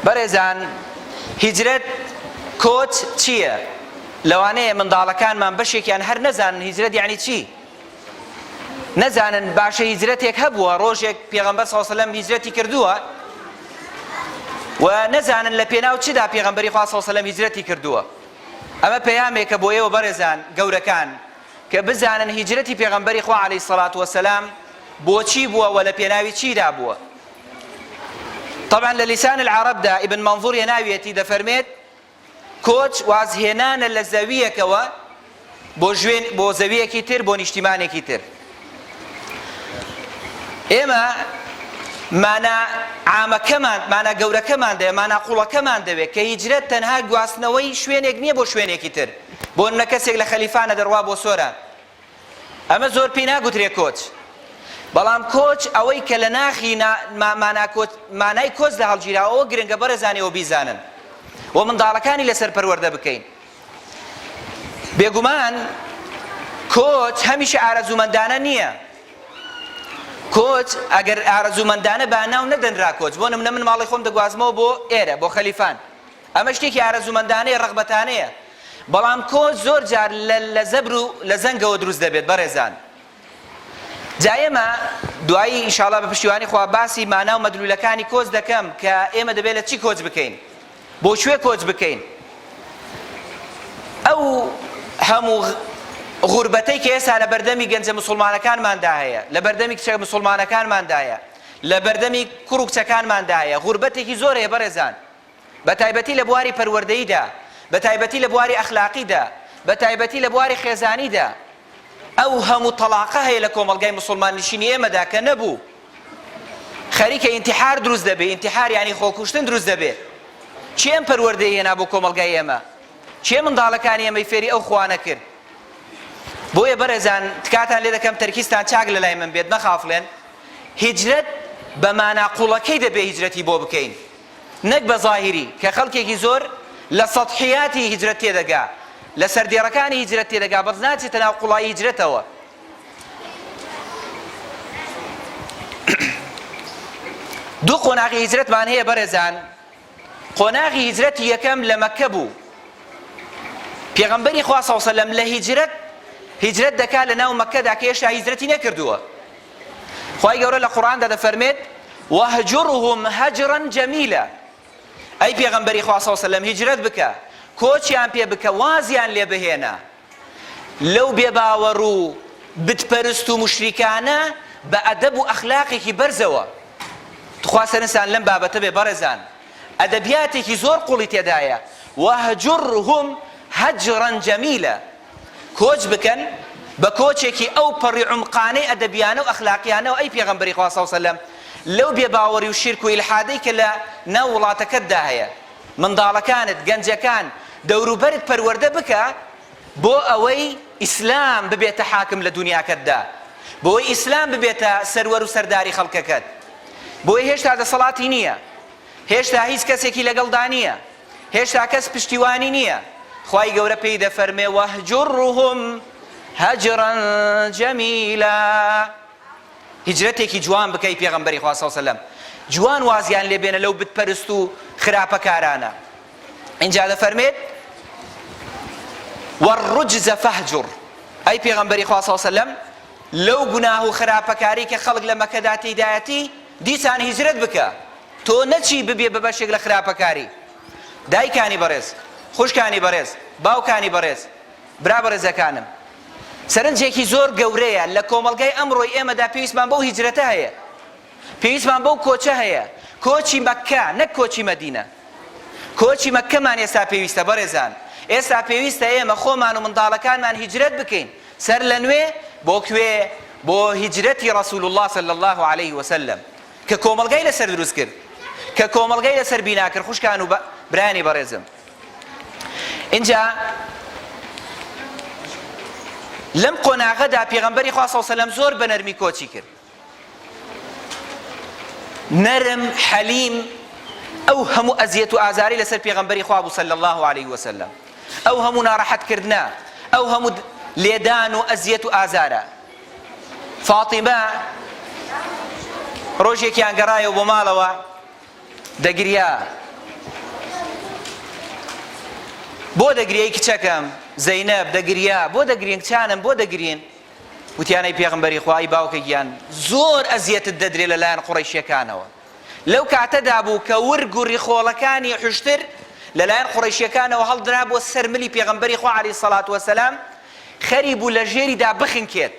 بەڕێزان هیجرەت کۆچ چییە؟ لەوانەیە منداڵەکانمان بەشێکیان هەر نەزانن هیجرەت یعنی چی؟ نەزانن باشە هیجرەتێک هەبووە ڕۆژێک پێغەمبەر صلی الله علیه و سلم هیجرەتی کردووە و نەزانن لە پێناو چیدا پێغەمبەری خوا صلی الله علیه و سلم هیجرەتی کردووە. ئەمە پەیامێکە بۆ ئێوە بەڕێزان گەورەکان کە بزانن هیجرەتی پێغەمبەری خوا علیه الصلاة والسلام بۆچی بووە و لە پێناوی چیدا بووە. طبعا لە لسان العربدا ابن منظور هێناویەتی دەفەرمێت کۆچ وازهێنانە لە زەوییەکەوە بۆ ژوێن بۆ زەوییەکی تر بۆ نیشتیمانێکی تر. ئێمە مانا عامەکەمان مانا گەورەکەمان دەوێت مانا قوڵەکەمان دەوێت کە هیجرەت تەنها گواستنەوەی شوێنێک نییە بۆ شوێنێکی تر بۆ نمونە کەسێک لە خەلیفانە دەڕوا بۆ سۆران ئەمە زۆر پێی ناگوترێ کۆچ بەڵام کۆچ ئەوەی کە لە ناخی مانا کۆچ مانای کۆچدا هەڵگیراوە ئەوە گرنگە بەڕێزان ئێوە بیزانن و منداڵەکانی لەسەر پەروەردە بکەین بێگومان کۆچ هەمیشە ئارەزوومەندانە نییە کۆچ ئەگەر ئارەزوومەندانە با ناو نەدەنرا کۆچ بۆ نمونە من ماڵی خۆم دەگوازمەوە بۆ ئێرە بۆ خەلیفان ئەمە شتێکی ئارەزوومەندانەیە ڕەغبەتانەیە بەڵام کۆچ زۆر جار لە لە زەبر و لە زەنگەوە دروست دەبێت بەڕێزان جا ئێمە دوایی ئینشاڵا بە پشتیوانی خوا باسی مانا و مەدلولەکانی کۆچ دەکەم کە ئێمە دەبێت لە چی کۆچ بکەین بۆ کوێ کۆچ بکەین ئەو هەموو غوربەتەی کە ئێستا لە بەردەمی گەنجە مسوڵمانەکانماندا هەیە لە بەردەمی کچە مسوڵمانەکانماندا هەیە لە بەردەمی کوڕ و کچەکانماندا هەیە غوربەتێکی زۆر هەیە بەڕێزان بە تایبەتی لە بواری پەروەردەییدا، بە تایبەتی لە بواری ئەخلاقیدا، بە تایبەتی لە بواری خێزانیدا. ئەو هەموو تەڵاقە هەیە لە کۆمەڵگای موسوڵمان نشینی ئێمەدا کە نەبوو. خەریکە ئینتیحار دروست دەبێ، ئینتیحار یانی خۆکوشتن دروست دەبێ. کێ ئەم پەروەردەی هێنا بۆ کۆمەڵگای ئێمە؟ کێ منداڵەکانی ئێمەی فێری ئەو خوانە کرد؟ بۆیە بەڕێزان تکاتان لێ دەکەم تەرکیزتان چاک لە لای من بێت، مەخافڵێن. هیجرەت بە مانا قوڵەکەی دەبێ هیجرەتی بۆ بکەین. نەک بە زاهیری، کە خەڵکێکی زۆر لە سەتحیاتی هیجرەت تێدەگا، لە سەردێڕەکانی هیجرەت تێدەگا، بەس ناچێتە ناو قوڵایی هیجرەتەوە. دوو قۆناغی هیجرەتمان هەیە بەڕێزان، قۆناغی هیجرەتی یەکەم لە مەککە بوو، پێغەمبەری خوا صلی اللە علیە وسلم لە هیجرەت هیجرەت دەکا لە ناو مەککەدا کە هێشتا هیجرەتی نەکردووە. خوای گەورە لە قورئاندا دەفەرمێت واهجرهم هجرا جمیلا ئەی پێغەمبەری خوا صلی اللە علیه وسلم هیجرەت بکە کۆچیان پێ بکە وازیان لێ بهێنە لەو بێباوەڕ و بتپەرست و موشریکانە بە ئەدەب و ئەخلاقێکی بەرزەوە تخوا سەرنجتان لەم بابەتە بێ بەڕێزان ئەدەبیاتێکی زۆر قوڵی تێدایە واهجرهم هجرا جمیلا کۆچ بکەن بە کۆچێکی ئەو پەڕی عومقانەی ئەدەبیانە و ئەخلاقیانەوە ئەی پێغەمبەری خوا صلی اللە علیە وسلم لەو بێ باوەڕی و شیرک و ئیلحادەی کە لە ناو وڵاتەکەتدا هەیە منداڵەکانت گەنجەکان دەوروبەرت پەروەردە بکە بۆ ئەوەی ئیسلام ببێتە حاکم لە دونیاکەتدا بۆی ئیسلام ببێتە سەروەر و سەرداری خەڵکەکەت بۆی هێشتا دەسەڵاتی نییە هێشتا هیچ کەسێکی لەگەڵدا نییە هێشتا کەس پشتیوانی نییە، خوای گەورە پێی دەفەرمێ واهجرهم هجرا جمیلا هیجرەتێکی جوان بکە ی پێغەمبەری خوا صلی اللە علیه وسلم جوان وازیان لێ بێنە لەو بت پەرست و خراپەکارانە ئینجا دەفەرمێت والرجز فاهجر ئەی پێغەمبەری خوا صلی اللە علیه وسلم لەو گوناه و خراپەکاری کە خەڵک لە مەکەدا تێیدایەتی دیسان هیجرەت بکە تۆ نەچی ببیە بە بەشێک لە خراپەکاری. دایکانی بەڕێز، خوشکانی بەڕێز، باوکانی بەڕێز، برا بەڕێزەکانم. سەرنجێکی زۆر گەورەیە لە کۆمەڵگای ئەمڕۆی ئێمەدا پێویستمان بەو هیجرەتە هەیە. پێویستمان بەو کۆچە هەیە. کۆچی مەککە نەک کۆچی مەدینە. کۆچی مەککەمان ئێستا پێویستە بەڕێزان. ئێستا پێویستە ئێمە خۆمان و منداڵەکانمان هیجرەت بکەین سەر لە نوێ بۆ کوێ؟ بۆ هیجرەتی رسول اللە صلی اللە علیه وسلم. کە کۆمەڵگای لەسەر دروست کرد، کە کۆمەڵگای لەسەر بینا کرد، خوشکان و برایانی بەڕێزم. ئینجا لەم قۆناغەدا پێغەمبەری خوا صلی الله علیه و سلم زۆر بە نەرمی کۆچی کرد. نەرم، حەلیم، ئەو هەموو ئەزیەت و ئازاری لەسەر پێغەمبەری خوا بوو صلی الله علیه وسلم. ئەو هەموو ناڕەحەتکردنە، ئەو هەموو لێدان و ئەزیەت و ئازارە. فاتیمە ڕۆژێکیان گەڕایەوە بۆ ماڵەوە دەگریا. بۆ دەگری ئەی کچەکەم؟ زەینەب دەگریا، بۆ دەگرین کچانم بۆ دەگرین؟ وتیان ئەی پێغەمبەری خوا ئەی باوکە گیان زۆر ئەزیەتت دەدرێ لەلایەن قوڕەیشیەکانەوە. لەو کاتەدا بوو کە ورگ و ڕیخۆڵەکانی حوشتر لەلایەن قوڕەیشیەکانەوە هەڵدرابووە سەر ملی پێغەمبەری خوا علیە الصلوە والسلام خەری بوو لە ژێریدا بخنکێت.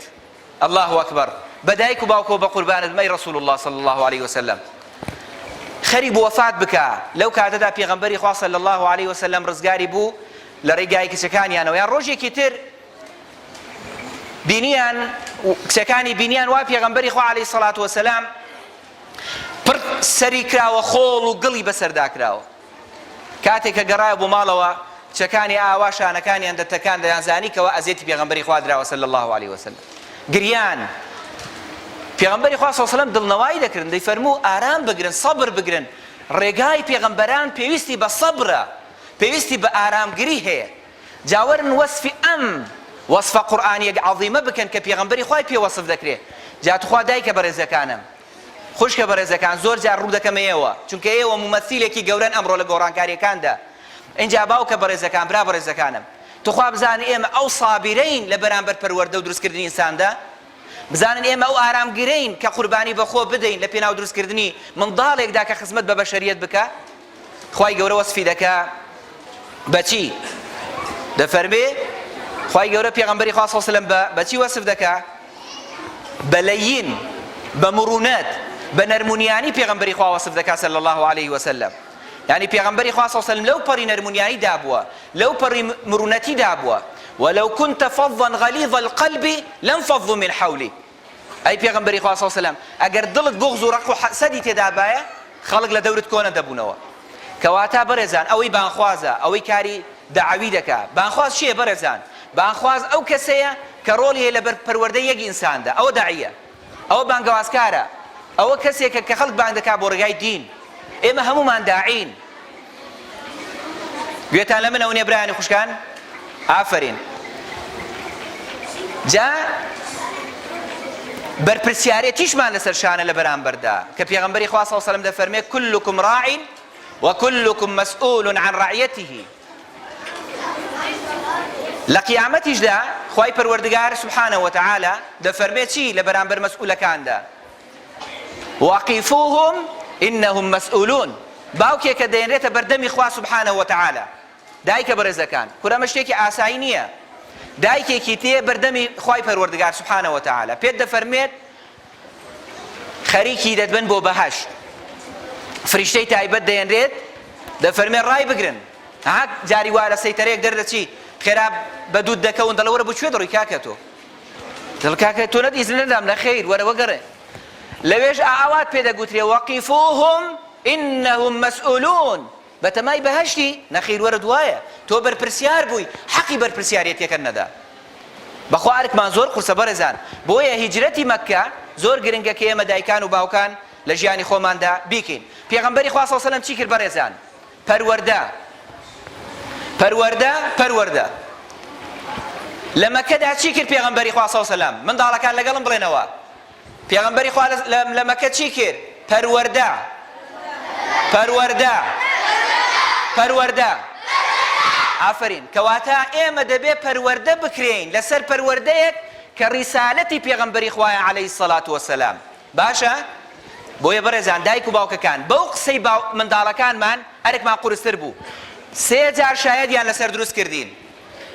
اللە اکبر بە دایک و باوکەوە بەقوربانت بم ئەی رسول اللە صلی اللە علیە وسلم خەری بوو وەفات بکا لەو کاتەدا پێغەمبەری خوا صلی اللە علیە وسلم ڕزگاری بوو لە ڕێگای کچەکانیانەوە یان ڕۆژێکی تر بینیان کچەکانی بینیان وا پێغەمبەری خوا علیە الصلوة والسلام پڕ سەری کراوە خۆڵ و گڵی بەسەردا کراوە کاتێک کە گەڕایەوە بۆ ماڵەوە کچەکانی ئاوا شانەکانیان دەتەکاند دەیانزانی کەوا ئەزیەتی پێغەمبەری خوا دراوە صلی اللە علیە وسلم گریان پێغەمبەری خوا صلی اللە علیه وسلم دڵنەوایی دەکردن دەیفەرموو ئارام بگرن سەبر بگرن ڕێگای پێغەمبەران پێویستی بە سەبرە پێویستی بە ئارامگری هەیە جا وەرن وەسفی ئەم وەسفە قورئانیە عەظیمە بکەن کە پێغەمبەری خوای پێ وەسف دەکرێ جا توخوا دایکە بەڕێزەکانم خوشکە بەڕێزەکان زۆر جار ڕوو دەکەمە ئێوە چونکە ئێوە مومەسیلێکی گەورەن ئەمڕۆ لە گۆڕانکاریەکاندا ئینجا باوکە بەڕێزەکان برا بەڕێزەکانم توخوا بزانن ئێمە ئەو سابیرەین لە بەرامبەر پەروەردە و دروستکردنی ئینساندا بزانن ئێمە ئەو ئارامگرەین کە قوربانی بەخۆ بدەین لە پێناو دروستکردنی منداڵێکدا کە خزمەت بە بەشەریەت بکا خوای گەورە وەسفی دەکا بەچی دەفەرمێ خوای گەورە پێغەمبەری خوا صلی الله علیه و سلم بە بەچی وەسف دەکا بە لەین بە مرونەت بە نەرمونیانی پێغەمبەری خوا وەسف دەکا صلی الله علیه وسلم یعنی پێغەمبەری خوا صلی الله علیه وسلم لەو پەڕی نەرمونیانی دابووە لەو پەڕی مرونەتی دابووە ولو كنت فظا غليظ القلب لانفضوا من حولك ئەی پێغەمبەری خوا صلی اللە علیە وسلم ئەگەر دڵت بوغز و ڕق و حەسەدی تێدابایە خەڵک لە دەورت کۆ نەدەبوونەوە کەواتە بەڕێزان ئەوەی بانخوازە ئەوەی کاری دەعەوی دەکا بانخواز چییە بەڕێزان بانخواز ئەو کەسەیە کە ڕۆڵی هەیە لە پەروەردەی یەک ئینساندا ئەوە داعیە ئەوە بانگەوازکارە ئەوە کەسێکە کە خەڵک بانگ دەکا بۆ ڕێگای دین ئێمە هەموومان داعین گوێتان لە منەوە نیە برایانی خوشکان ئافەرین جا بەرپرسیارێتیشمان لەسەر شانە لە بەرامبەردا کە پێغەمبەری خوا صلی الله علیه و سلم دەفەرمێ كلكم راع وكلكم مسؤول عن رعيته لە قیامەتیشدا خوای پەروەردگار سبحانه وتعالى دەفەرمێ چی لە بەرامبەر مەسئولەکاندا وقفوهم انهم مسئولون باوکێکە دەێنرێتە بەردەمی خوا سبحانە وتعالی دایکە بەڕێزەکان کورە ئەمە شتێکی ئاسایی نییە دایکێکی تێ بەردەمی خوای پەروەردگار سبحانە وتعالی پێت دەفەرمێت خەریکی دەتبن بۆ بەهەشت فریشتەی تایبەت دەێنرێت دەفەرمێ ڕای بگرن ها جاری وا لە سەیتەرەیەک دەردەچی خێرا بە دووت دەکەون دەڵێ وەرە بۆ کوێ دەڕۆی کاکە تۆ دڵ کاکە تۆ نەت ئیزن نەدام نەخەیر وەرە وەگەڕێ لەوێش ئاوات پێ دەگوترێ وەقیفوهم ئینهم مەسئولون بەتەمای بەهەشتی نەخیر وەرە دوایە تۆ بەرپرسیار بووی حەقی بەرپرسیارەتیەکەت نەدا بەخوا ئەرکمان زۆر قورسە بەڕێزان بۆیە هیجرەتی مەککە زۆر گرنگە کە ئێمە دایکان و باوکان لە ژیانی خۆماندا بیکەین پێغەمبەری خوا صلی الله علیه و سلم چی کرد بەڕێزان پەروەردە پەروەردە پەروەردە لە مەکەدا چی کرد پێغەمبەری خوا صلی سەلام منداڵەکان لەگەڵم بڵێنەوە پێغەمبەری خوا لە مەکە چی کرد پەروەردە پەروەردە پەروەردە ئافرین کەواتە ئێمە دەبێ پەروەردە بکرێین لەسەر پەروەردەیەک کە ڕیسالەتی پێغەمبەری خوایە عەلەیهی سەڵات وەسەلام باشە بۆیە بەڕێزان دایک و باوکەکان بەو قسەی باو منداڵەکانمان ئەرکمان قورستر بوو سێ جار شایەدیان لەسەر دروست کردین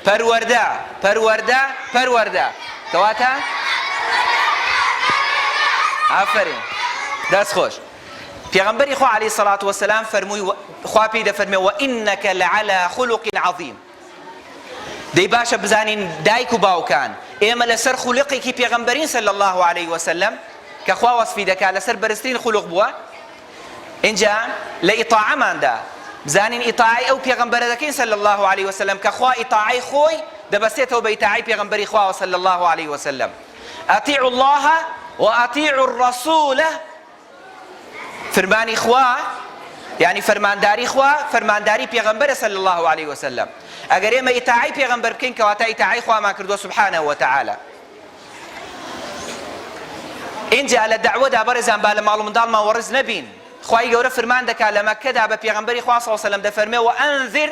پەروەردە پەروەردە پەروەردە کەواتە ئافەرین دەست خۆش پێغەمبەری خوا عەلەیهی سەڵات وەسەلام فەرمووی خوا پێی دەفەرمێ وئینەکە لەعەلا خولق عەظیم دەی باشە بزانین دایک و باوکان ئێمە لەسەر خولقێکی پێغەمبەرین صلی اللە علیه وسلم کە خوا وەسفی دەکات لەسەر بەرزترین خولق بووە ئینجا لە ئیطاعەماندا بزانین ئیطاعەی ئەو پێغەمبەرە دەکەین صلی اللە علیه وسلم کە خوا ئیطاعەی خۆی دەبەستێتەوە بە ئیطاعەی پێغەمبەری خواوە صلی اللە علیه وسلم اطیعوا الله واطیعوا الرسول فرمانی خوا یعنی فەرمانداری خوا فەرمانداری پێغەمبەرە صلی اللە علیه وسلم ئەگەر ئێمە ئیتاعەی پێغەمبەر بکەین کەواتە ئیتاعەی خوامان کردووە سبحانه وتعالی ئینجا لە دەعوەدا بەڕێزان با لە ماڵ و منداڵمان وەڕز نەبین خوای گەورە فرمان دەکات لە مەککەدا بە پێغەمبەری خوا صلی اللە علیه وسلم دەفەرمێ وأنذر.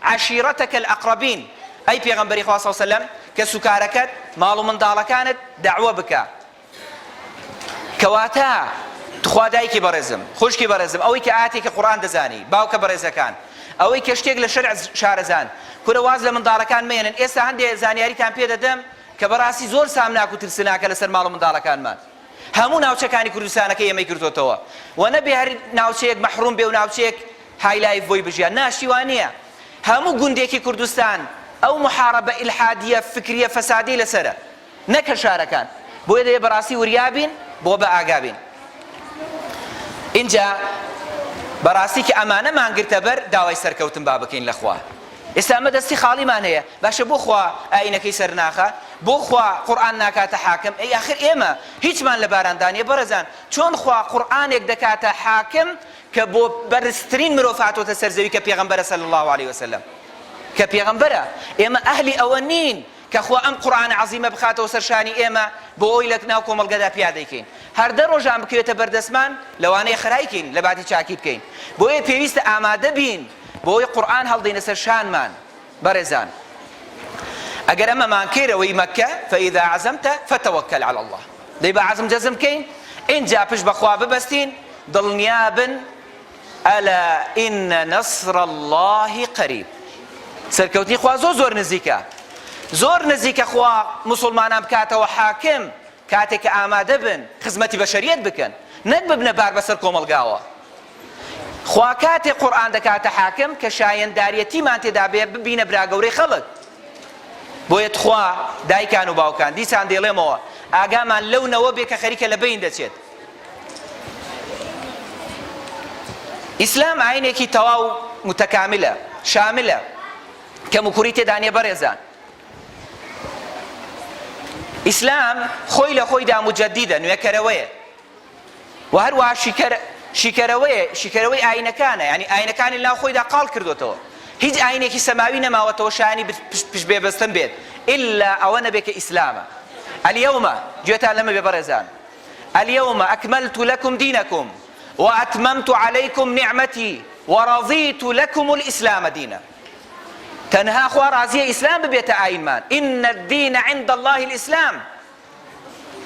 عشیرتک الاقربین، ئەی پێغەمبەری خوا صلی اللە علیە وسلم کەسوکارەکەت، ماڵ و منداڵەکانت دەعوە بکە. کەواتە تخوا دایکی بەڕێزم، خوشکی بەڕێزم، ئەوەی کە ئایەتێکی قورئان دەزانی، باوکە بەڕێزەکان، ئەوەی کە شتێک لە شەرع شارەزان، کورە واز لە منداڵەکان مەیەنن، ئێستا هەندێ زانیاریتان پێ دەدەم کە بەڕاستی زۆر سامناک و ترسناکە لەسەر ماڵ و منداڵەکانمان. هەموو ناوچەکانی کوردستانەکەی ئێمەی گرتۆتەوە و نەبێ هەر ناوچەیەک مەحروم بێ و ناوچەیەک high life بۆی بژیا، نا شتی وا نییە. هەموو گوندێکی کوردستان ئەو محارەبە ئیلحادییە فکرییە فەسادەی لەسەرە. نەک هەر شارەکان بۆیە دەبێ بەڕاستی وریا بین بۆ بە ئاگا بین ئینجا بەڕاستی کە ئەمانەمان گرتە بەر داوای سەرکەوتن با بکەین لە خوا ئێستا ئەمە دەستی خاڵیمان هەیە باشە بۆ خوا ئاینەکەی سەر ناخە بۆ خوا قورئان ناکاتە حاکم ئەی ئاخر ئێمە هیچمان لە باراندا نییە بەڕێزان چۆن خوا قورئانێک دەکاتە حاکم کە بۆ بەرزترین مرۆڤ هاتۆتە سەر زەوی کە پێغەمبەرە صلی الله علیه وسلم کە پێغەمبەرە ئێمە ئەهلی ئەوە نین کە خوا ئەم قورئانە عەزیمە بخاتەوە سەر شانی ئێمە بۆ ئەوەی لە ناو کۆمەڵگەدا پیادەی کەین هەر دە ڕۆژان بکەوێتە بەردەستمان لەوانەیە خەرای کەین لە باتی چاکی بکەین بۆیە پێویستە ئامادە بین بۆ ئەوەی قورئان هەڵدەینە سەر شانمان بەڕێزان ئەگەر ئەمەمان کردەوەی مەککە فإذا عزمت فتوکل علی الله دەی با عەزم جەزم بکەین ئینجا پشت بەخوا ببەستین دڵنیابن الا ان نصر اللە قریب سەرکەوتنی خوا زۆر زۆر نزیکە زۆر نزیکە خوا موسڵمانان بکاتەوە حاکم کاتێک کە ئامادە بن خزمەتی بەشەریەت بکەن نەک ببنە بار بەسەر کۆمەڵگاوە خوا کاتێ قورئان دەکاتە حاکم کە شایەنداریەتیمان تێدا بێ ببینە براگەورەی خەڵک بۆیە تخوا دایکان و باوکان دیسان دەیڵێمەوە ئاگامان لەو نەوە بێ کە خەریکە لە بەین دەچێت ئیسلام ئاینێکی تەواو متەکاملە، شاملە، کەموکوڕی تێدا نیە بەڕێزان. ئیسلام خۆی لە خۆیدا مجەدیدە، نوێکەرەوەیە و هەروەها شیکەر شیکەرەوەیە، شیکەرەوەی ئاینەکانە، یانی ئاینەکانی لەناو خۆیدا قاڵ کردۆتەوە. هیچ ئاینێکی سەماوی نەماوەتەوە شایانی پشت پێبەستن بێت ئیلا ئەوە نەبێت کە ئیسلامە. الیوم گوێتان لەمە بێ بەڕێزان. الیوم اکملت لکم دینکم واتممت علیکم نعمتی ورضیت لکم الاسلام دینا تەنها خوا ڕازیە ئیسلام ببێتە ئاینمان ان الدین عند الله الاسلام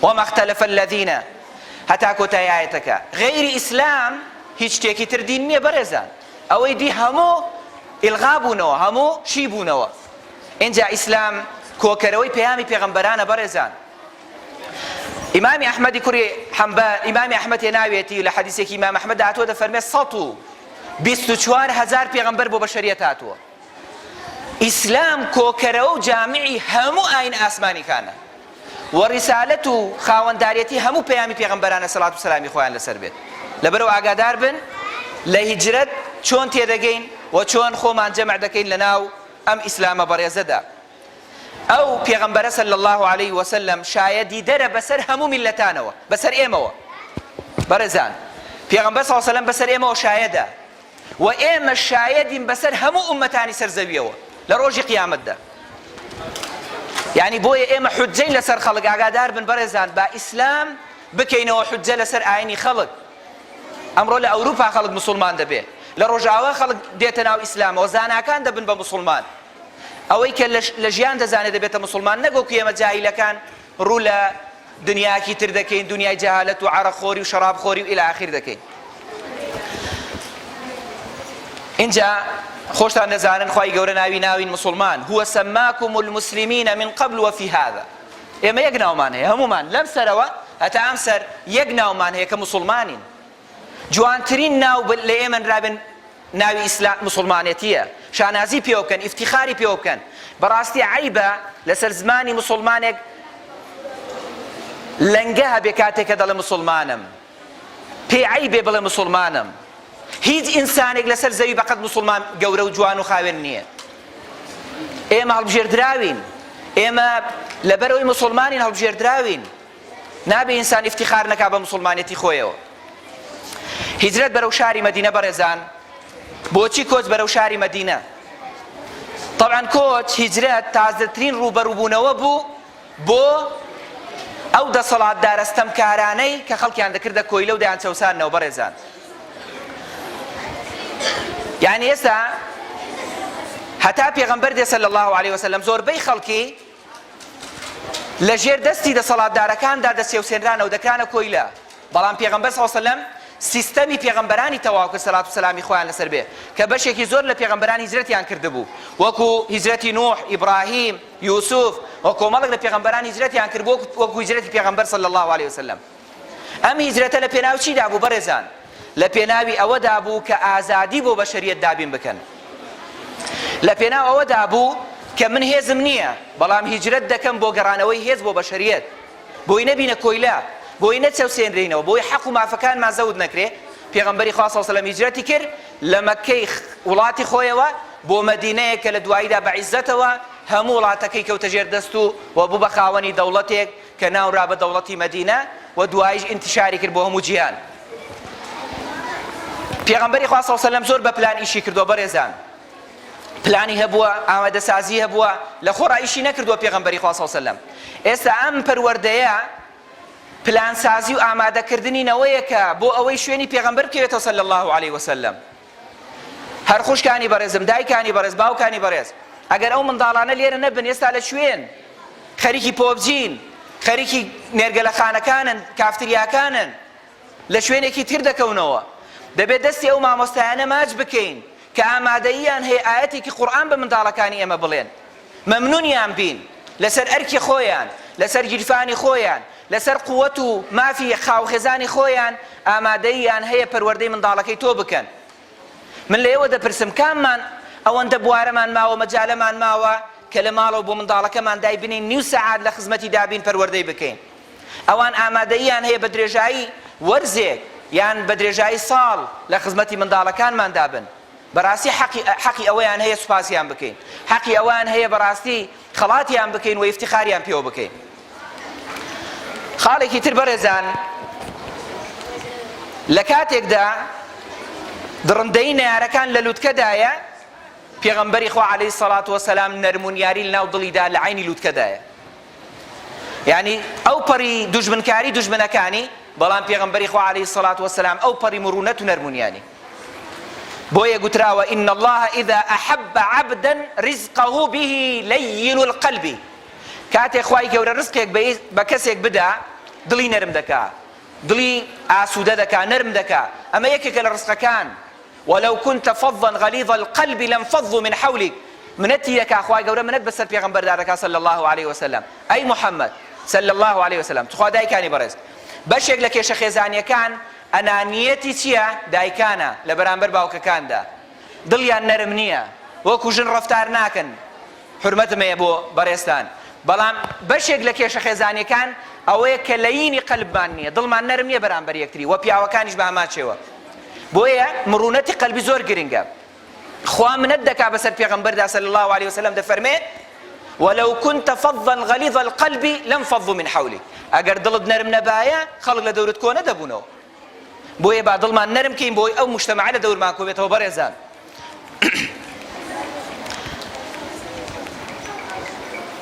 وما اختلف الذین هەتا کۆتایی ئایەتەکە غەیری ئیسلام هیچ شتێکی تر دین نییە بەڕێزان ئەوەی دی هەموو ئیلغا بوونەوە هەموو شی بوونەوە ئینجا ئیسلام کۆکەرەوەی پەیامی پێغەمبەرانە بەڕێزان ئیمامی ئەحمەدی کوڕی حەنبەل ئیمامی ئەحمەد هێناوێتی لە حەدیسێکی ئیمام ئەحمەد هاتووە دەفەرمێ 124000 پێغەمبەر بۆ بەشەریەت هاتووە ئیسلام کۆکەرەوە و جامعی هەموو ئاین ئاسمانیکانە و ڕیسالەت و خاوەنداریەتی هەموو پەیامی پێغەمبەرانە سەلات و سەلامی خۆیان لەسەر بێت لەبەرەوە ئاگادار بن لە هیجرەت چۆن تێدەگەین و چۆن خۆمان جەمع دەکەین لەناو ئەم ئیسلامە بەڕێزەدا ئەو پێغەمبەرە صلی اللە علیه وسلم شایەدیدەرە بەسەر هەموو میللەتانەوە بەسەر ئێمەوە بەڕێزان پێغەمبەر صلی اللە علیه وسلم بەسەر ئێمەوە شایەدە و ئێمە شایەدین بەسەر هەموو ئوممەتانی سەر زەویەوە لە ڕۆژی قیامەتدا یعنی بۆیە ئێمە حجەین لەسەر خەڵک ئاگادار بن بەڕێزان با ئیسلام بکەینەوە حجە لەسەر ئاینی خەڵک ئەمڕۆ لە ئەوروپا خەڵک مسلمان دەبێ لە ڕۆژاوا خەڵک دێتە ناو ئیسلامەوە زاناکان دەبن بە مسلمان ئەوەی کە لە ژیان دەزانێت دەبێتە موسڵمان نەک وەکو ئێمە جاهیلەکان ڕوو لە دنیاکی تر دەکەین دنیای جەهالەت و عەرەق خۆری و شەراب خۆری و الی آخر دەکەین ئینجا خۆشتان دەزانن خوای گەورە ناوی ناوین مسلمان هو سماكم المسلمین من قبل وفي هذا ئێمە یەک ناومان هەیە هەمومان لەم سەرەوە هەتا ئەم سەر یەک ناومان هەیە کە مسلمانین جوانترین ناو لە ئێمە نرابێن ناوی ئیسلام موسوڵمانێتیە شانازی پێوە بکەن ئیفتیخاری پێوە بکەن بەڕاستی عەیبە لەسەر زمانی موسوڵمانێک لەنگە هەبێ کاتێک کە دەڵێ موسوڵمانم پێی عەیبێ بڵێ موسوڵمانم هیچ ئینسانێک لەسەر زەوی بەقەد موسوڵمان گەورە و جوان و خاوێن نییە ئێمە هەڵبژێردراوین ئێمە لەبەرەوەی موسوڵمانین هەڵبژێردراوین نابێ ئینسان ئیفتیخار نەکا بە موسوڵمانێتی خۆیەوە. هیجرەت بەرەو شاری مەدینە بەڕێزان بۆچی کۆچ بەرەو شاری مەدینە؟ طبعا کۆچ هیجرەت تازەترین ڕووبەڕووبوونەوە بوو بۆ ئەو دەسەڵاتدارە ستەمکارانەی کە خەڵکیان دەکردە کۆیلە و دەیانچەوساندنەوە بەڕێزان یعنی ئێستا. هەتا پێغەمبەر دێ صلی اللە علیە وسلم زۆربەی خەڵکی لە ژێر دەستی دەسەڵاتدارەکاندا دەچەوسێنرانەوە دەکرانە کۆیلە بەڵام پێغەمبەر صلی اللە علیه وسلم سیستەمی پێغەمبەرانی تەواو کرد سەلات و سەلامی خوایان لەسەر بێ کە بەشێکی زۆر لە پێغەمبەران هیجرەتیان کردبوو وەکو هیجرەتی نوح ئیبراهیم یوسف و کۆمەڵێک لە پێغەمبەران هیجرەتیان کرد وەکو هیجرەتی پێغەمبەر صلی اللە علیه وسلم ئەم هیجرەتە لە پێناو چیدا بوو بەڕێزان؟ لە پێناوی ئەوەدا بوو کە ئازادی بۆ بەشەریەت دابین بکەن. لە پێناو ئەوەدا بوو کە من هێزم نییە، بەڵام هیجرەت دەکەم بۆ گەڕانەوەی هێز بۆ بەشەریەت. بۆی نەبینە کۆیلە، بۆی نەچەوسێنرێینەوە، بۆی حەق و مافەکانمان زەوت نەکرێ، پێغەمبەری خوا صلی اللە علیە وسلم هیجرەتی کرد لە مەککەی وڵاتی خۆیەوە بۆ مەدینەیەک کە لە دواییدا بە عیززەتەوە هەموو وڵاتەکەی کەوتە ژێر دەست و و بوو بە خاوەنی دەوڵەتێک کە ناونرا بە دەوڵەتی مەدینە و دواییش ئینتیشاری کرد بۆ هەموو جیهان. پێغەمبەری خوا صلی اللە علیه و سلم زۆر بە پلان ئیشی کردووە بەڕێزان پلانی هەبووە ئامادەسازی هەبووە لە خۆڕا ئیشی نەکردووە پێغەمبەری خوا صلی اللە علیه و سلم ئێستا ئەم پەروەردەیە پلانسازی و ئامادەکردنی نەوەیەکە بۆ ئەوەی شوێنی پێغەمبەر بکەوێتەوە صلی الله علیه وسلم هەر خوشکانی بەڕێزم، دایکانی بەڕێز، باوکانی بەڕێز، ئەگەر ئەو منداڵانە لێرە نەبن ئێستا لە کوێن؟ خەریکی پۆبجین، خەریکی نێرگەلەخانەکانن، کافتریاکانن، لە شوێنێکی تر دەکەونەوە. دەبێت دەستی ئەو مامۆستایانە ماچ بکەین کە ئامادەییان هەیە ئایەتێکی قورئان بە منداڵەکانی ئێمە بڵێن. مەمنونیان بین لەسەر ئەرکی خۆیان، لەسەر گیرفانی خۆیان، لەسەر قوت و مافی خاوخێزانی خۆیان ئامادەییان هەیە پەروەردەی منداڵەکەی تۆ بکەن. من لە ئێوە دەپرسم کاممان ئەوەندە بوارەمان ماوە مەجالەمان ماوە کە لە ماڵەوە بۆ منداڵەکەمان دایبنێین نیو سەعات لە خزمەتی دابین پەروەردەی بکەین؟ ئەوان ئامادەییان هەیە بە درێژایی وەرزێک یان بە درێژایی ساڵ لە خزمەتی منداڵەکانماندا بن. بەڕاستی حەقی حەقی ئەوەیان هەیە سوپاسیان بکەین حەقی ئەوەیان هەیە بەڕاستی خەڵاتیان بکەین و ئیفتخاریان پێوە بکەین خاڵێکی تر بەڕێزان لە کاتێکدا دڕندەی نەیارەکان لە لوتکەدایە پێغەمبەری خوا عەلەیهی سەڵات وەسەلام نەرمونیاری لەناو دڵیدا لە عەینی لوتکەدایە یانی ئەو پەڕی دوژمنکاری دوژمنەکانی بەڵام پێغەمبەری خوا عەلەیهی سەڵات وەسەلام ئەو پەڕی مڕونەت و نەرمونیانی بۆیە گوتراوە ان اللە اذا احب عبدا رزقه به لین القلب کاتێ خوای گەورە رزقێک بە کەسێک بدا دڵی نەرم دەکا دڵی ئاسوودە دەکا نەرم دەکا ئەمە یەکێکە لە ڕزقەکان ولو كنت فظا غليظ القلب لانفضوا من حولك منەتی دەکا خوای گەورە منەت بەسەر پێغەمبەردا دەکا صلی الله علیه وسلم ئەی محمد صلی الله علیه وسلم تخوا دایکانی بەڕێز بەشێک لە کێشە خێزانیەکان ئەنانیەتی چیە دایکانە لە بەرامبەر باوکەکاندا دڵیان نەرم نیە وەکو ژن ڕەفتار ناکەن حورمەتم هەیە بۆ بەڕێزتان بەڵام بەشێک لە کێشە خێزانیەکان ئەوەیە کە لەینی قەلبمان نیە دڵمان نەرم نیە بەرامبەر یەکتری وە پیاوەکانیش بە هەمان شێوە بۆیە مڕونەتی قەلبی زۆر گرنگە خوا منەت دەکا بەسەر پێغەمبەردا صلی الله علیه وسلم دەفەرمێ ولو كنت فظا غليظ القلب لانفضوا من حولك ئەگەر دڵت نەرم نەبایە خەڵک لە دەورت کۆ نەدەبوونەوە بۆیە با دڵمان نەرم کەین بۆی ئەو مجتەمعە لە دەورمان کۆ بێتەوە بەڕێزان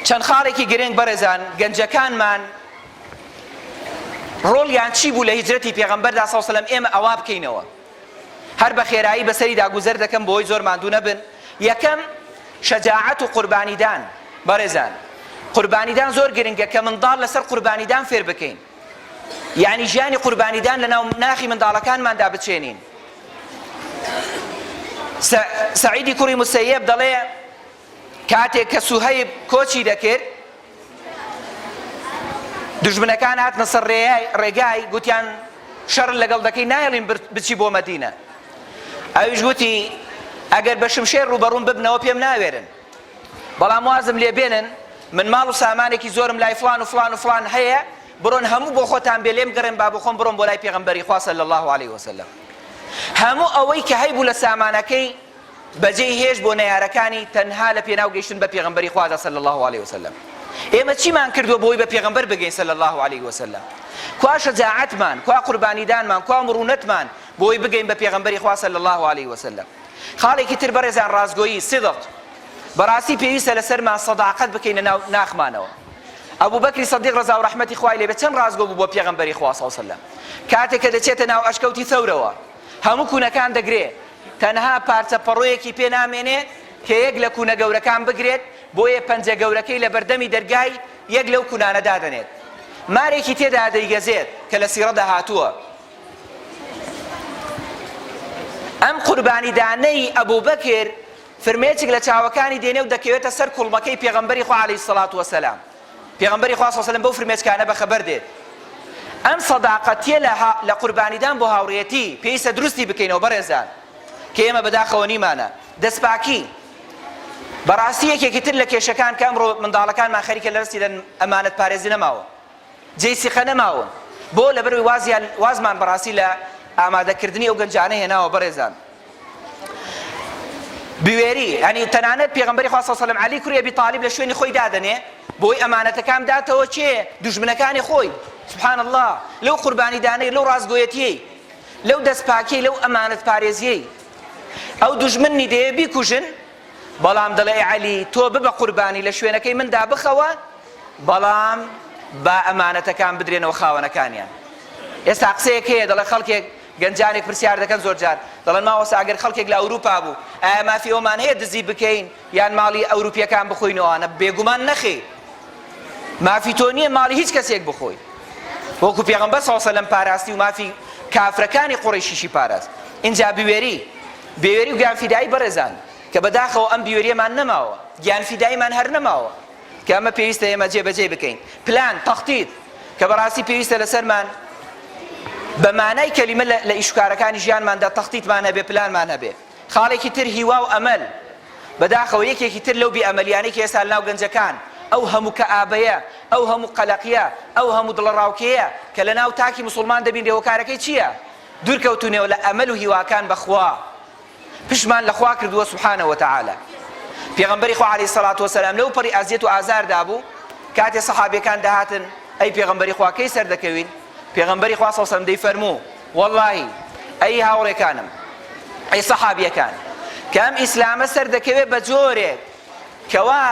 چەند خاڵێکی گرنگ بەڕێزان گەنجەکانمان ڕۆڵیان چی بوو لە هیجرەتی پێغەمبەردا صلی الله علیه و سلم ئێمە ئەوا بکەینەوە هەر بە خێرایی بەسەریدا گوزەر دەکەم بۆی زۆر ماندوو نەبن یەکەم شەجاعەت و قوربانیدان بەڕێزان قوربانیدان زۆر گرنگە کە منداڵ لەسەر قوربانیدان فێر بکەین یعنی ژیانی قوربانیدان لەناو ناخی منداڵەکانماندا بچێنین سەعیدی کوڕی مسەیەب دەڵێ کاتێک کە سوهەیب کۆچی دەکرد دوژمنەکان هاتنە سەر ڕێگای گوتیان شەڕ لەگەڵ دەکەی نایەڵین بچی بۆ مەدینە ئەویش وتی ئەگەر بە شمشێر ڕووبەڕووم ببنەوە پێم ناوێرن بەڵام وازم لێ بێنن من ماڵ و سامانێکی زۆرم لای فڵان و فڵان و فڵان هەیە بڕۆن هەموو بۆ خۆتان بێ لێم گەڕێن با بۆ خۆم بڕۆم بۆ لای پێغەمبەری خوا صلی الله علیه وسلم هەموو ئەوەی کە هەیبوو لە سامانەکەی بەجێی هێشت بۆ نەیارەکانی تەنها لە پێناو گەیشتن بە پێغەمبەری خوادا صلی اللە علیه وسلم ئێمە چیمان کردووە بۆی بە پێغەمبەر بگەین صلی اللە علیه وسلم کوا شەجاعەتمان کوا قوربانیدانمان کوا مڕونەتمان بۆی بگەین بە پێغەمبەری خوا صلی اللە علیه وسلم خاڵێکی تر بەڕێزان ڕاستگۆیی صدق بەڕاستی پێویستە لەسەرمان سەداقەت بکەینە ناو ناخمانەوە ئەبوو بەکری سەدیق ڕەزا و ڕەحمەتی خوای لێبێت چەند ڕاستگۆ بوو بۆ پێغەمبەری خوا صلی اللە علیه وسلم کاتێک کە دەچێتە ناو ئەشکەوتی ثەورەوە هەموو کونەکان دەگرێ تەنها پارچە پەڕۆیەکی پێ نامێنێ. کە یەک لە کونە گەورەکان بگرێت، بۆیە پەنجە گەورەکەی لە بەردەمی دەرگای یەک لەو کونانە دادەنێت. مارێکی تێدا دەیگەزێت کە لە سیڕەدا هاتووە. ئەم قوربانیدانەی ئەبوبەکر فرمێچک لە چاوەکانی دێنێ و دەکەوێتە سەر کوڵمەکەی پێغەمبەری خوا عەلەیهی سەڵات وەسەلام. پێغەمبەری خوا صلی اللە علیە وسلم بەو فرمێچکانە بەخەبەر دێت. ئەم سەداقەتیە لە لە قوربانیدان بۆ هاوڕێیەتی پێویستە دروستی بکەینەوە بەڕێزان کە ئێمە بەداخەوە نیمانە. دەستپاکی بەڕاستی یەکێکی تر لە کێشەکان کە ئەمڕۆ منداڵەکانمان خەریکە لە دەستی دەن ئەمانەت پارێزی نەماوە. جێی سیقە نەماون. بۆ؟ لەبەرئەوەی وازیان وازمان بەڕاستی لە ئامادەکردنی ئەو گەنجانە هێناوە بەڕێزان. بوێری یانی تەنانەت پێغەمبەری خوا صلی اللە علیه و سلم عەلی کوڕی ئەبی تالیب لە شوێنی خۆی دادەنێ بۆی ئەمانەتەکان بداتەوە کێ؟ دوژمنەکانی خۆی. سبحان اللە لەو قوربانیدانەی لەو ڕاستگۆیەتیەی لەو دەستپاکیەی لەو ئەمانەت پارێزیەی ئەو دوژمنی دەیەوێ بیکوژن بەڵام دەڵێ ئەی عەلی تۆ ببە قوربانی لە شوێنەکەی مندا بخەوە بەڵام با ئەمانەتەکان بدرێنەوە خاوەنەکانیان. ئێستا قسەیەک هەیە دەڵێ خەڵکێک گەنجانێک پرسیار دەکەن زۆر جار دەڵێن مامۆستا ئەگەر خەڵکێک لە ئەوروپا بوو ئایا مافی ئەومان هەیە دزی بکەین یان ماڵی ئەوروپیەکان بخۆین و ئەوانە بێگومان نەخێر مافی تۆ نییە ماڵی هیچ کەسێک بخۆی وەکو پێغەمبەر صلی الله علیه و سلم پاراستی و مافی کافرەکانی قوڕەیشیشی پاراست ئینجا بوێری بوێری و گیانفیدایی بەڕێزان کە بەداخەوە ئەم بوێریەمان نەماوە گیانفیداییمان هەر نەماوە کە ئەمە پێویستە ئێمە جێبەجێی بکەین پلان تەختیت کە بەڕاستی پێویستە لەسەرمان بە مانای کەلیمە لە ئیشوکارەکانی ژیانماندا تەختیتمان هەبێ پلانمان هەبێ خاڵێکی تر هیوا و ئەمەل بەداخەوە یەکێکی تر لەو بێ ئەمەلیانەی کە ئێستا لەناو گەنجەکان ئەو هەموو کەئابەیە ئەو هەموو قەلەقیە ئەو هەموو دڵەڕاوکێیە کە لەناو تاکی موسوڵمان دەبینرێ هۆکارەکەی چییە دوورکەوتوونەوە لە ئەمەل و هیواکان بە خوا پشتمان لە خوا کردووە سبحانە وتعالی پێغەمبەری خوا علیە الصلوة والسلام لەو پەڕی ئەزیەت و ئازاردا بوو کاتێ سەحابیەکان دەهاتن ئەی پێغەمبەری خوا کەی سەردەکەوین پێغەمبەری خوا صلی الله علیه وسلم دەیفەرموو واللهی ئەی هاوڕێکانم ئەی سەحابیەکان کە ئەم ئیسلامە سەردەکەوێت بە جۆرێک کەوا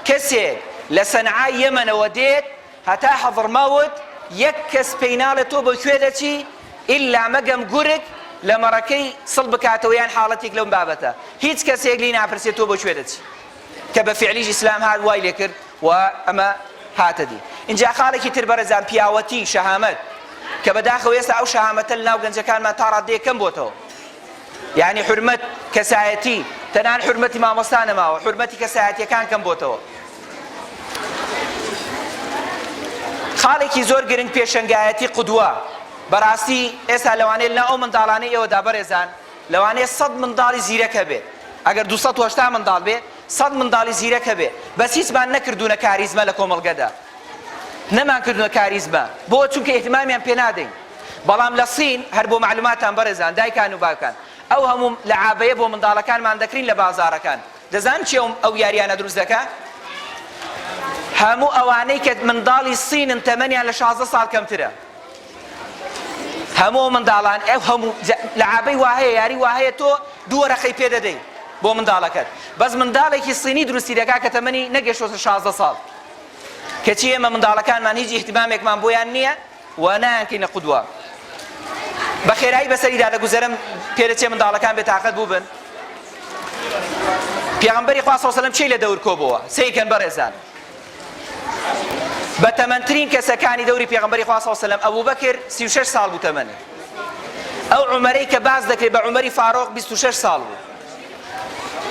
کەسێک لە سەنعای یەمەنەوە دێت هەتا حەضرمەوت یەک کەس پێی ناڵێ تۆ بۆ کوێ دەچی ئیلا مەگەم گورگ لە مەڕەکەی سڵ بکاتەوە یان حاڵەتێک لەم بابەتە هیچ کەسێک لێی ناپرسێ تۆ بۆ کوێ دەچی کە بە فعلیش ئیسلام هات وای لێ کرد و ئەمە هاتە دی ئینجا خاڵێکی تر بەڕێزان پیاوەتی شەهامەت کە بەداخەوە ئێستا ئەو شەهامەتە لەناو گەنجەکانمان تا ڕادەیەک کەم بۆتەوە یانی حورمەت کەسایەتی تەنان حورمەتی مامۆستا نەماوە حورمەتی کەسایەتیەکان کەم بۆتەوە خاڵێکی زۆر گرنگ پێشەنگایەتی قدوە بەڕاستی ئێستا لەوانەیە لەناو ئەو منداڵانەی ئێوەدا بەڕێزان لەوانەیە سەد منداڵی زیرەک هەبێت ئەگەر 280 منداڵ بێ سەد منداڵی زیرەک هەبێ بەس هیچمان نەکردوونە کاریزما لە کۆمەڵگەدا نەمان کردوونە کاریزما بۆ چونکە ئیهتمامیان پێ نادەین بەڵام لە صین هەر بۆ مەعلوماتان بەڕێزان دایکان و باوکان ئەو هەموو لەعابەیە بۆ منداڵەکانمان دەکرین لە بازاڕەکان دەزانن چی ئەو یاریانە دروست دەکا هەموو ئەوانەی کە منداڵی صینن تەمەنیان لە 16 ساڵ کەمترە هەموو منداڵان ئەو هەموو لەعابەی واهەیە یاری واهەیە تۆ دوو وەرەقەی پێ دەدەی بۆ منداڵەکەت بەس منداڵێکی صینی دروستی دەکا کە تەمەنی نەگەشتۆتە 16 ساڵ کەچی ئێمە منداڵەکانمان هیچ ئیهتمامێکمان بۆیان نییە و نایانکەینە قودوە. بە خێرایی بەسەریدا دەگوزەرم پێدەچێ منداڵەکان بێتاقەت بووبن. پێغەمبەری خوا صلی اللە علیه و سلم کێی لە دەور کۆبۆوە؟ سەیرکەن بەڕێزان. بە تەمەنترین کەسەکانی دەوری پێغەمبەری خوا صلی اللە علیه و سلم ئەبوبەکر 36 ساڵ بوو تەمەنی. ئەو عومەرەی کە باس دەکرێت بە عومەری فاروق 26 ساڵ بوو.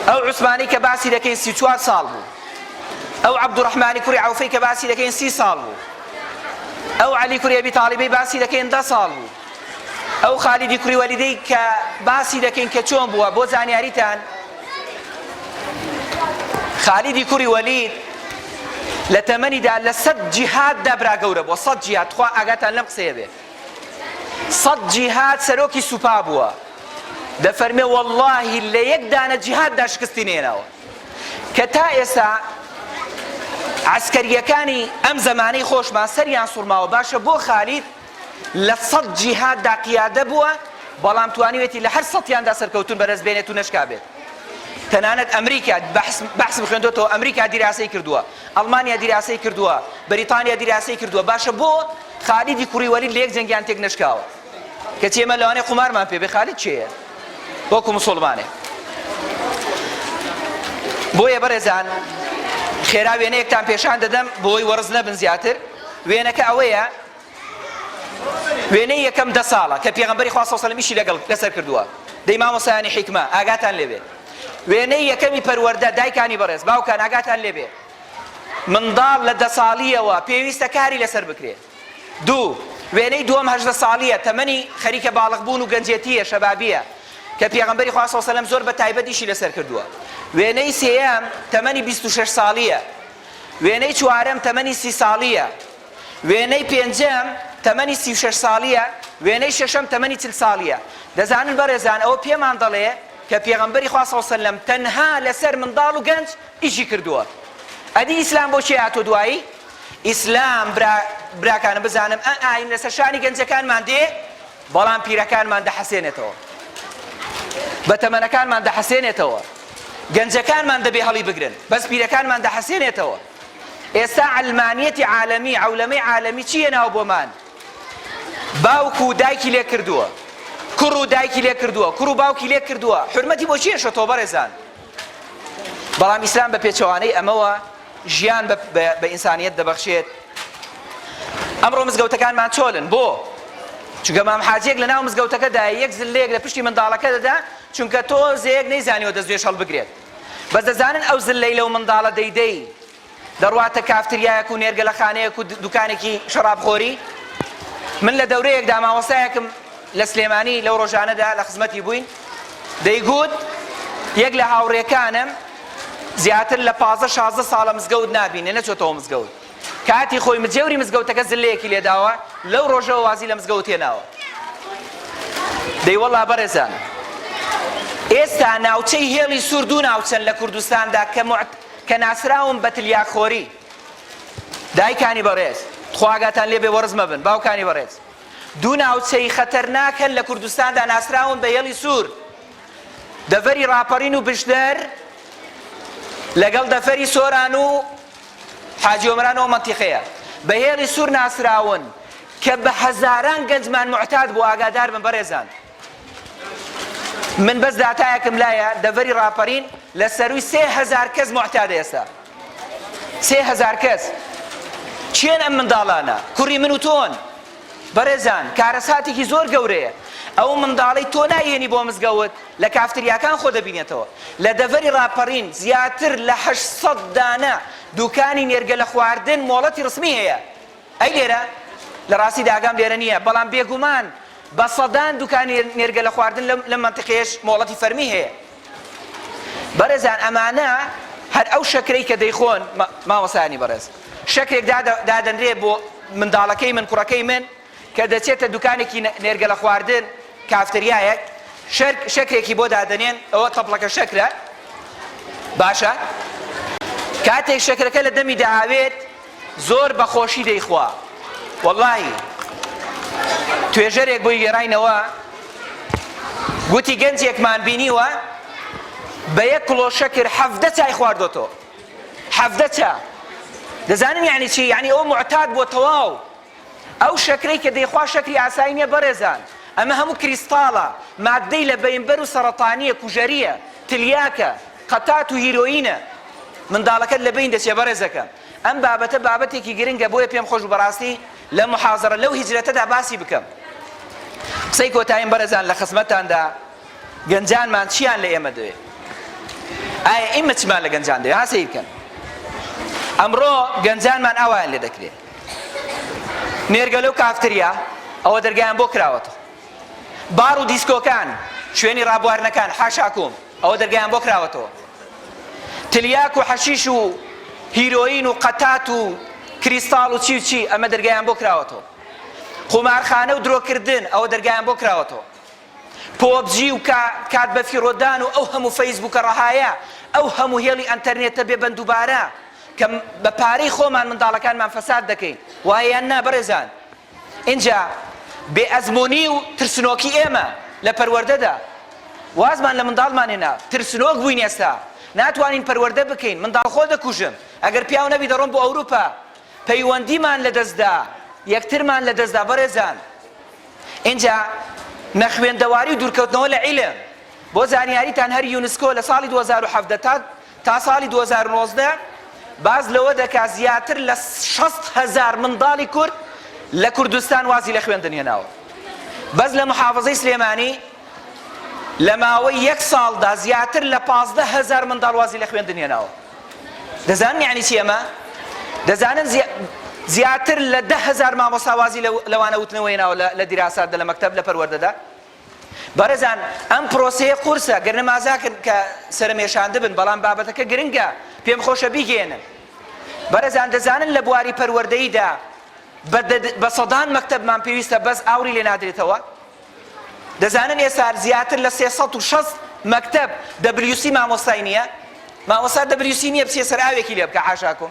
ئەو عوسمانی کە باسی دەکەین 34 ساڵ بوو. ئەو عەبدوڕەحمانی کوڕی عەوفەی کە باسی دەکەین 30 ساڵ بوو. ئەو عەلی کوڕی ئەبی تاڵیبەی باسی دەکەین دە ساڵ بوو. ئەو خالیدی کوڕی وەلیدەی کە باسی دەکەین کە چۆن بووە بۆ زانیاریتان خالیدی کوڕی وەلید لە تەمەنیدا لە سەد جیهاددا برا گەورە بووە سەد جیهاد تخوا ئاگاتان لەم قسەیە بێ سەد جیهاد سەرۆکی سوپا بووە دەفەرمێ وەڵڵاهی لە یەک دانە جیهاددا شکستی نێناوە کە تا ئێستا عەسکەرییەکانی ئەم زەمانەی خۆشمان سەریان سوڕماوە باشە بۆ خالید لە سەد جیهاددا قیادە بووە بەڵام توانیوێتی لە هەر سەتیاندا سەرکەوتون بەدەست بێنێت و نەشکابێت تەنانەت ئەمریکا بەحسم خوێندۆتەوە ئەمریکا دیراسەی کردووە ئەڵمانیا دیراسەی کردووە بەریتانیا دیراسەی کردووە باشە بۆ خالیدی کوڕی وەلید لە یەک جەنگیان تێک نەشکاوە کەچی ئێمە لەوانەیە قومارمان پێ بێ خالید کێیە وەکو مسوڵمانێ. بۆیە بەڕێزان خێرا وێنەیەکتان پێشان دەدەم بۆی وەڕز نەبن زیاتر. وێنەکە ئەوەیە وێنەی یەکەم دە ساڵە کە پێغەمبەری خوا صلی اللە علیه و سلم ئیشی لەگەڵ لەسەر کردووە. دەی مامۆستایانی حیکمە ئاگاتان لێبێ. وێنەی یەکەمی پەروەردە دایکانی بەڕێز باوکان ئاگاتان لێبێ منداڵ لە دە ساڵیەوە پێویستە کاری لەسەر بکرێ. دوو، وێنەی دووەم 18 ساڵیە تەمەنی خەریکە باڵغ بوون و گەنجێتیە شەبابیە کە پێغەمبەری خوا صلی اللە علیه و سلم زۆر بە تایبەت ئیشی لەسەر کردووە. وێنەی سێیەم تەمەنی 26 ساڵیە. وێنەی چوارەم تەمەنی سی ساڵیە. وێنەی پێنجەم تەمەنی 36 ساڵیە. وێنەی شەشەم تەمەنی 40 ساڵیە. دەزانن بەڕێزان ئەوە پێمان دەڵێ کە پێغەمبەری خوا صلی اللە علیه و سلم تەنها لەسەر منداڵ و گەنج ئیشی کردووە. ئەدی ئیسلام بۆ کێ هاتووە دوایی؟ ئیسلام برا براکانم بزانم ئە ئاین لەسەر شانی گەنجەکانمان دێ بەڵام پیرەکانمان دەحەسێنێتەوە بە تەمەنەکانمان دەحەسێنێتەوە گەنجەکانمان دەبێ هەڵی بگرن بەس پیرەکانمان دەحەسێنێتەوە ئێستا عەلمانیەتی عالەمی عەولەمەی عالەمی چی هێناوە بۆمان باوک و دایکی لێ کردووە کوڕ و دایکی لێ کردووە کوڕ و باوکی لێ کردووە حورمەتی بۆ چیە شۆتەوە بەڕێزان بەڵام ئیسلام بە پێچەوانەی ئەمەوە ژیان بە ئینسانیەت دەبەخشێت. ئەمڕۆ مزگەوتەکانمان چۆلن، بۆ؟ چونکە مام حاجیەک لەناو مزگەوتەکەدایە یەک زللەیەک لە پشتی منداڵەکە دەدا، چونکە تۆزێک نەیزانیوە دەستنوێژ هەڵبگرێت. بەس دەزانن ئەو زللەی لەو منداڵە دەیدەی دەڕواتە کافتریایەک و نێرگەلەخانەیەک و دوکانێکی شەڕابخۆری؟ من لە دەورەیەکدا مامۆستایەکم لە سلێمانی لەو ڕۆژانەدا لە خزمەتی بووین دەیگوت یەک لە هاوڕێکانم زیاتر لە 15 16 ساڵە مزگەوت نابینێ نەچۆتەوە مزگەوت کاتی خۆی مجێوری مزگەوتەکە زلەیەکی لێداوە لەو ڕۆژەوە وازی لە مزگەوت هێناوە دەی وەڵا بەڕێزان ئێستا ناوچەی هێڵی سوور دوو ناوچەن لە کوردستاندا کە معت کە ناسراون بە تلیاکخۆری دایکانی بەڕێز تخوا ئاگاتان لێ بێ وەڕز مەبن باوکانی بەڕێز دوو ناوچەی خەتەرناک هەن لە کوردستاندا ناسراون بە هێڵی سوور، دەڤەری ڕاپەڕین و بشدەر لەگەڵ دەفەری سۆران و حاجی ئۆمەران ئەو مەنتیقەیە بە هێڵی سوور ناسراون کە بە هەزاران گەنجمان موعتاد بوو ئاگادار بن بەڕێزان من بەس داتایەکم لایە دەڤەری ڕاپەرین لە سەروی 3000 کەس موعتادە ئێستا 3000 کەس کێن ئەم منداڵانە کوڕی من و تۆن بەڕێزان کارەساتێکی زۆر گەورەیە ئەو منداڵەی تۆ نایهێنی بۆ مزگەوت لە کافتریاکان خۆ دەبینێتەوە لە دەڤەری ڕاپەڕین زیاتر لە 800 دانە دوکانی نێرگەلە خواردن مۆڵەتی ڕسمی هەیە ئەی لێرە؟ لە ڕاستیدا ئاگام لێرە نییە، بەڵام بێگومان بە سەدان دوکانی نێرگەلە خواردن لەم مەنتیقەیەش مۆڵەتی فەرمی هەیە. بەڕێزان ئەمانە هەر ئەو شەکرەی کە دەیخۆن، مامۆستایانی بەڕێز، شەکرێک دادەنرێ بۆ منداڵەکەی من، کوڕەکەی من، کە دەچێتە دوکانێکی نێرگەلە خواردن، کافتریایەک، شەکرێکی بۆ دادەنێن، ئەوە تەپڵەکە شەکرە، باشە کاتێک شەکرەکە لە دەمی دەهاوێت زۆر بە خۆشی دەیخوا وەڵاهی توێژەرێک بۆی گێڕاینەوە گوتی گەنجێکمان بینیوە بە یەک کڵۆ شەکر 17 چای خواردۆتەوە 17 چا دەزانن یعنی چی یعنی ئەوە معتاد بووە تەواو ئەو شەکرەی کە دەیخوا شەکری ئاسایی نیە بەڕێزان ئەمە هەموو کریستاڵە ماددەی لە بەینبەر و سەڕەتانیە کوژەریە تلیاکە قەتات و هیرۆینە منداڵەکەت لە بەین دەچێ بەڕێزەکەم ئەم بابەتە بابەتێکی گرنگە بۆیە پێم خۆش بوو بەڕاستی لە محازەرە لەو هیجرەتەدا باسی بکەم قسەی کۆتاییم بەڕێزان لە خزمەتتاندا گەنجانمان چیان لە ئێمە دەوێ ئایا ئیمە چمان لە گەنجان دەوێ ها سەیر کەن ئەمڕۆ گەنجانمان ئاوایان لێ دەکرێ نێرگەلە و کافتریا ئەوە دەرگایان بۆ کراوەتەوە باڕ و دیسکۆکان شوێنی ڕابواردنەکان حاشاکوم ئەوە دەرگایان بۆ کراوەتەوە تلیاک و حەشیش و هیرۆین و قەتات و کریستاڵ و چی و چی ئەمە دەرگایان بۆ کراوەتەوە قومارخانە و درۆکردن ئەوە دەرگایان بۆ کراوەتەوە پۆبجی و کات بەفیڕۆدان و ئەو هەموو فەیسبووکە ڕەهایە ئەو هەموو هێڵی ئەنتەرنێتە بێ بەندوبارە کە بە پارەی خۆمان منداڵەکانمان فەساد دەکەین وایە یان نا بەڕێزان ئینجا بێ ئەزموونی و ترسنۆکی ئێمە لە پەروەردەدا وازمان لە منداڵمان هێنا ترسنۆک بووین ئێستا ناتوانین پەروەردە بکەین منداڵ خۆ دەکوژم ئەگەر پیاو نەبی دەڕۆم بۆ ئەوروپا پەیوەندیمان لەدەستدا یەکترمان لەدەستدا بەڕێزان ئینجا نەخوێندەواری و دوورکەوتنەوە لە عیلم بۆ زانیاریتان هەر یونسکۆ لە ساڵی 2017 تا. تا ساڵی 2019 باس لەوە دەکا زیاتر لە 60 هەزار منداڵی کورد لە کوردستان وازی لە خوێندن هێناوە. بەس لە محافزەی سلێمانی لە ماوەی یەک ساڵدا زیاتر لە 15 هەزار منداڵ وازی لە خوێندن هێناوە. دەزانن یعنی چی ئەمە؟ دەزانن زیاتر لە 10 هەزار مامۆستا وازی لە وانە وتنەوە هێناوە لە دیراساتدا لە مەکتەب لە پەروەردەدا؟ بەڕێزان ئەم پرۆسەیە قورسە گەر نەمازاکن کە سەرمێشاندبن بەڵام بابەتەکە گرنگە پێم خۆشە بیگەیەنم. بەڕێزان دەزانن لە بواری پەروەردەییدا بە سەدان مەکتەبمان پێویستە بەس ئاوڕی لێ نادرێتەوە؟ دەزانن ئێستا زیاتر لە 360 مەکتەب WC مامۆستای نییە؟ مامۆستا WC نییە بچێ سەر ئاوێکی لێ بکە حاشاکم.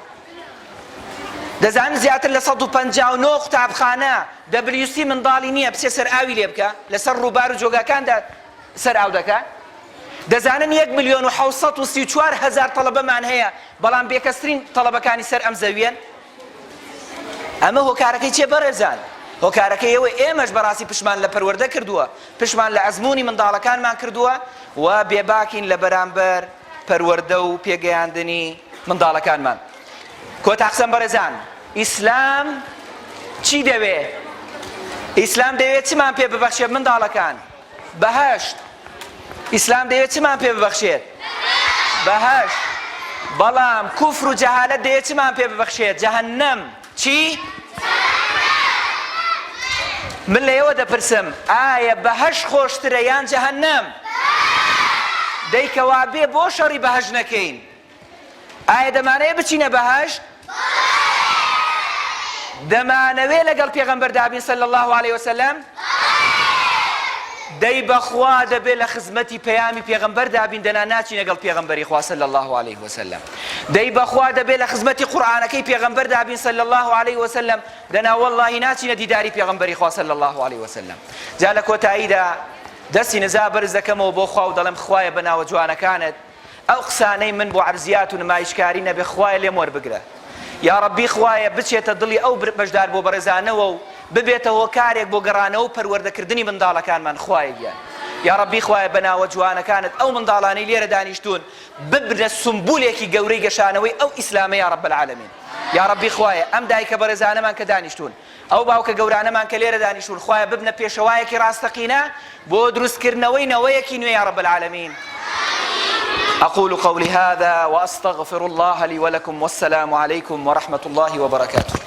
دەزانن زیاتر لە 159 قوتابخانە WC منداڵی نییە بچێ سەر ئاوی لێ بکە لەسەر ڕووبار و جۆگاکاندا سەر ئاو دەکا؟ دەزانن یەک ملیۆن و 734 هەزار تەڵەبەمان هەیە بەڵام بێکەسترین تەڵەبەکانی سەر ئەم زەویەن؟ ئەمە هۆکارەکەی چیە بەڕێزان؟ هۆکارەکەی ئەوەی ئێمەش بەڕاستی پشتمان لە پەروەردە کردووە، پشتمان لە ئەزموونی منداڵەکانمان کردووە و بێباکین لە بەرامبەر پەروەردە و پێگەیاندنی منداڵەکانمان. کۆتا قسەم بەڕێزان، ئیسلام چی دەوێ؟ ئیسلام دەیەوێت چمان پێ ببەخشێت منداڵەکان؟ بەهەشت. ئیسلام دەیەوێت چمان پێ ببەخشێت؟ بەهەشت. بەڵام کوفر و جەهالەت دەیەوێت چمان پێ ببەخشێت؟ جەهەنەم. چی؟ من لە ئێوە دەپرسم ئایا بەهەشت خۆشترە یان جەهەنەم؟ دەی کەوابێ بۆ شەڕی بەهەشت نەکەین؟ ئایا دەمانەوێ بچینە بەهەشت؟ دەمانەوێ لەگەڵ پێغەمبەردا بین صلی اللە علیە وسلم؟ دەی بەخوا دەبێ لە خزمەتی پەیامی پێغەمبەردا بین دەنا ناچینە گەڵ پێغەمبەری خوا صلی اللە علیه وسلم دەی بەخوا دەبێ لە خزمەتی قورئانەکەی پێغەمبەردا بین صلی اللە علیه وسلم دەنا واللهی ناچینە دیداری پێغەمبەری خوا صلی اللە علیه وسلم جا لە کۆتاییدا دەستی نزا بەرز دەکەمەوە بۆ خوا و دەڵێم خوایە بە ناوە جوانەکانت ئەو قسانەی من بۆ عەرزیات و نمایشکاری نەبێ خوایە لێم وەربگرە یاڕەبی خوایە بچێتە دڵی ئەو بەشداربووە بەڕێزانەوە و ببێتە هۆکارێک بۆ گەڕانەوە و پەروەردەکردنی منداڵەکانمان خوایە گیان یاڕەبی خوایە بە ناوە جوانەکانت ئەو منداڵانەی لێرە دانیشتوون ببنە سومبولێکی گەورەی گەشانەوەی ئەو ئیسلامە یاڕەب العالمین یاڕەبی خوایە ئەم دایکە بەڕێزانەمان کە دانیشتوون ئەو باوکە گەورانەمان کە لێرە دانیشتوون خوایە ببنە پێشەوایەکی ڕاستەقینە بۆ دروستکردنەوەی نەوەیەکی نوێ یا رب العالمین أقول قولي هذا وأستغفر الله لي ولكم والسلام عليكم ورحمة الله وبركاته.